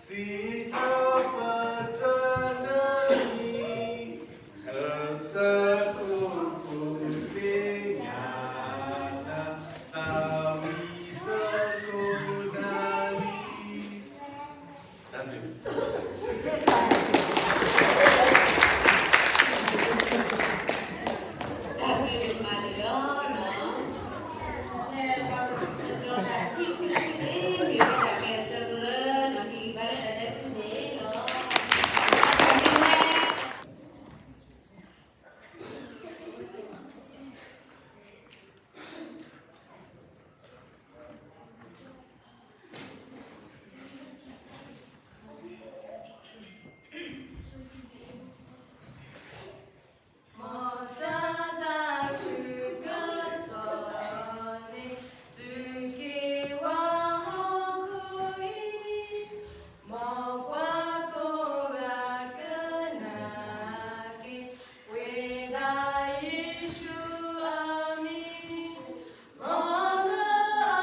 စံးထီၣ်ပတြၢၤနမံၤ, ကစၢ်ခိၣ်ဖိသ့ၣ်ညါ, သးဝံၣ်သကိးနၤလံ. တၢ်ဘျုး တၢ်ဘျုးဒိၣ်မးန့ၣ်လီၤ. ဖဲပှၤကတြီတၢ်ခံဖုန့ၣ် မ့ၢ်ဝဲဒၣ်ကျဲးစၢးကရၢ, ဒီးဟ့ၣ်ဂံၢ်ဘါလၢတၢ်ဒဲးဆူၣ်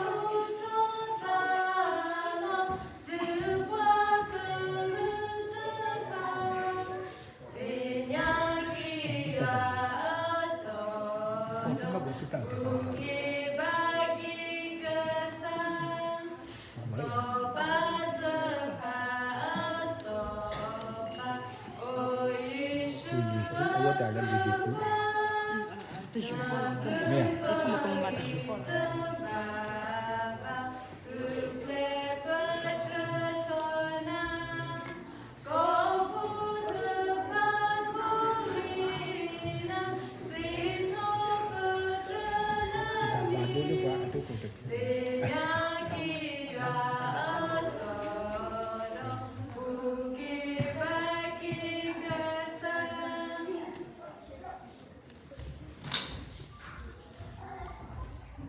န့ၣ်လီၤ. မ်တၢ်သးခုကစီၣ်န့ၣ် တုၤက့ၤဝဲဟီၣ်ခိၣ်အံၤ, မ်ပှၤကိးဂၤကနၣ်က့ၤ ဝံသးစူၤယ့ၣ်ၡူးအမံၤ, မ်လၢအဟူထီၣ်သါလီၤ တုၤပှၤကလုာ်တဖၣ် သ့ၣ်ညါက့ၤယွၤအတီၤဒီး ပူၤက့ၤဘၣ်က့ၤကစၢ် စီၤပၤတဖၣ်အ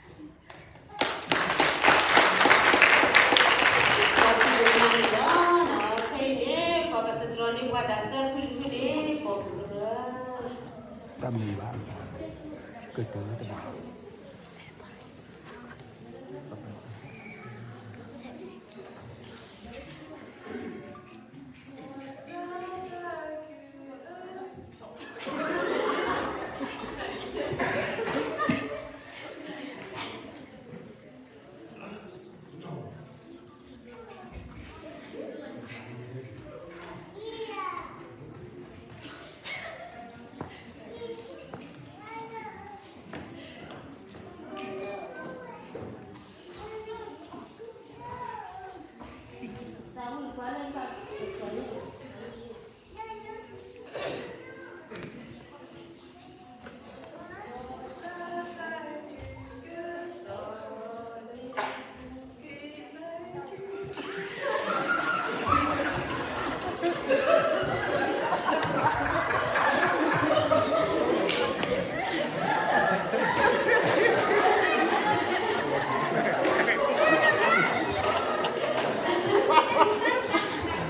စီၤပၤ အိၣ်ယ့ၣ်ၡူးအဝဲတၢ်လၢလံၤဒံးဖု မ့ၢ် တၢ်ဘၣ်ဒိလၢပှၤတၢ်ယူၤဖီၣ် တၢ်ဘၣ်ဒိလၢပှၤအဒိခိၣ်တဖု တၢ်မုာ်ဘၣ် ကတၢၢ်တဘၣ်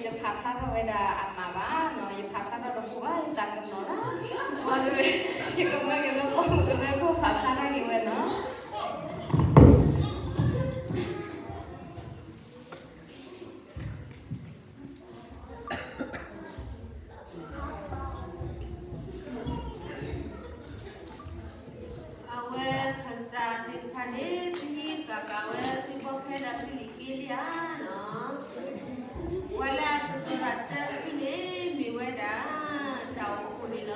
ယဖးဖျါထီၣ်ဝဲဒၣ်အမးဘၣ်နီၤ, ယဖးဖျါထီၣ်တပူၤဘၣ်, ယသးကနီၤလၢ, ယကမၢက့ၤလၢပှၤမုၢ်ကရၢခိၣ်ဖးဖျါထီၣ်က့ၤဝဲနီၤ. အဝဲခၢၣ်စးသ့ၣ်တဖၣ်န့ၣ် သုဟံးဃာ်ဘၣ်ဝဲသုဘီဖဲဒီးသုလံာ်က့လံဧါနီၤ. ပှၤလၢအတၢၤသီတၢ်တဖုန့ၣ် မ့ၢ်ဝဲဒၣ် တၢ်အိၣ်ဖှိၣ်န့ၣ်လီၤ.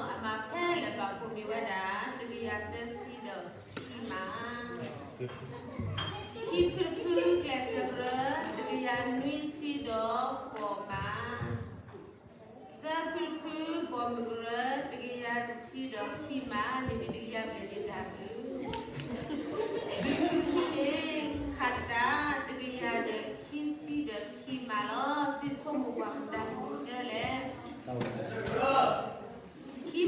အမၤဖဲလဲၣ်ဘၣ်ဖှိၣ်မ့ၢ်ဝဲဒၣ် တကယၤသၢဆံဒီးခံမး, ခံဖုတဖုကျဲးစၢးကရၢ တကယၤနွံဆံဒီးဃိးမး, သၢဖုတဖုဘီမုၢ်ကရၢ တကယၤတဆံဒီးခံမး, န့ၣ်န့ၣ်တကယၤဘျဲၣ်န့ၣ်တၢ်ဘျုး, လွံၢ်ဖုတဖုန့ၣ် ခးတၢ် တကယၤဒီးခံဆံဒီးခံမးလီၤ. သုဆိကမိၣ်ပှၤမတၤမတၤလဲၣ်. ခံမ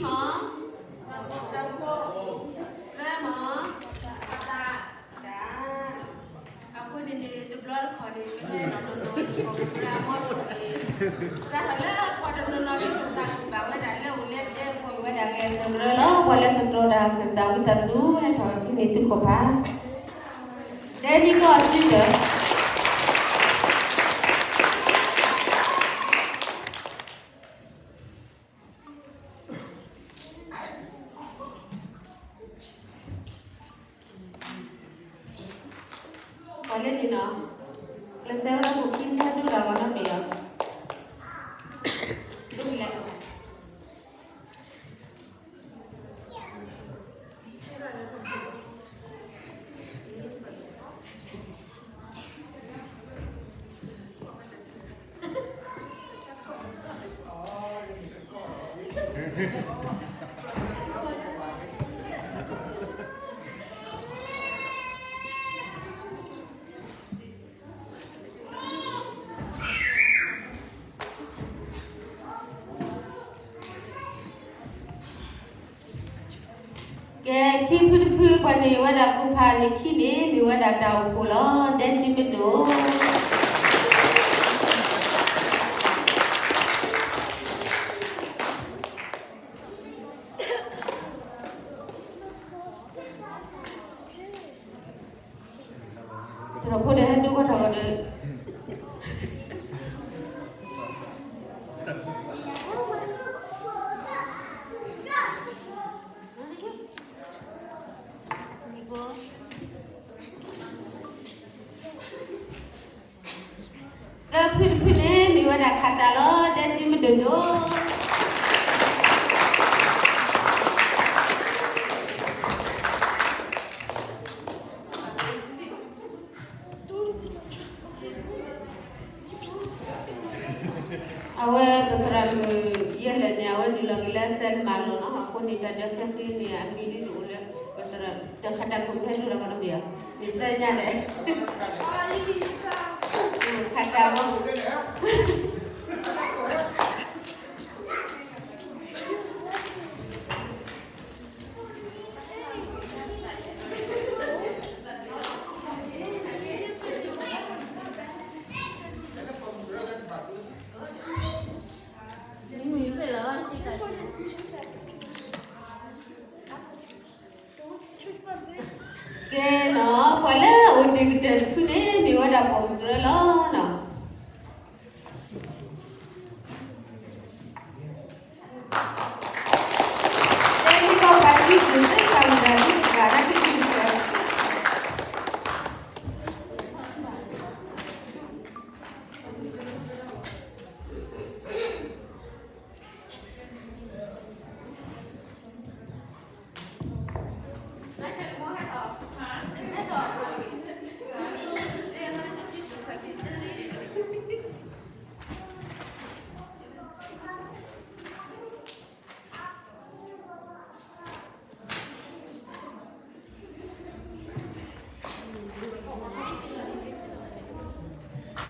း, သၢမး, တၢ်, အဃိန့ၣ်န့ၣ် တဘျီတခီၣ်န့ၣ် ပဟဲနီၢ်နီၢ်နီၢ် ပှၤမုၢ်ကရၢအမီၢ်ထီၣ်န့ၣ်, စးထီၣ်လၢပှၤတနီၤနီၤဒ်ပသးကဘၣ်ဝဲဒၣ် လၢအိၣ်လၢဒဲကဝီၤဝဲဒၣ် ဂဲၤဆၢကရၢလီၤ. ပှၤလၢတတြီတၢ်ခၢၣ်စးဝံသးစူၤ ဟဲထီၣ်ဝဲဖဲန့ၣ်သုကီၢ်ပၤ, ဒဲနံၣ်ကီၢ်အစုဒီး ပှၤလၢန့ၣ်နီၤ, ကျဲးစၢးဝဲဒၣ်ပူၤခံန့ၣ် ဟဲဒိတၢ်ဂီၤနီတမံၤဧါ, ဒိလံလၢ ကဲ ခံဖုတဖုပှၤန့ၣ်ဝဲဒၣ်ကူဖးန့ၣ်ခံန့ၣ် မ့ၢ်ဝဲဒၣ်တၢ်အိၣ်ဖှိၣ်လီၤ. ဒဲကံမ့ၢ်ဒိၣ် တၢ်ဖိဒီးဟဲဒိကွၢ်ထီၣ်ကဒီး သၢဖုတဖုန့ၣ် မ့ၢ်ဝဲဒၣ်ခးတၢ်လီၤ. ဒဲကံမ့ၢ်ဒိၣ်ဒိၣ် အဝဲပသရၣ်မုၣ်ယဲလဲၣ်န့ၣ် အဝဲဒုးလီၤက့ၤလၢစဲးမၤလိာ်လီၤ. အဃိန့ၣ် တၢ်ဒၢးသၢဃ့န့ၣ် အမံၤဒ်န့ၣ်အိၣ်လၢ ပသရၣ်တၢ်ခးတၢ်ခိၣ်ကဟဲဒိၣ်လီၤကဒီးမ့ၢ်ဧါ, န့ၣ်သၢညါလဲၣ်, ခးတၢ်မီ မ့ၢ်ဖဲလီၤ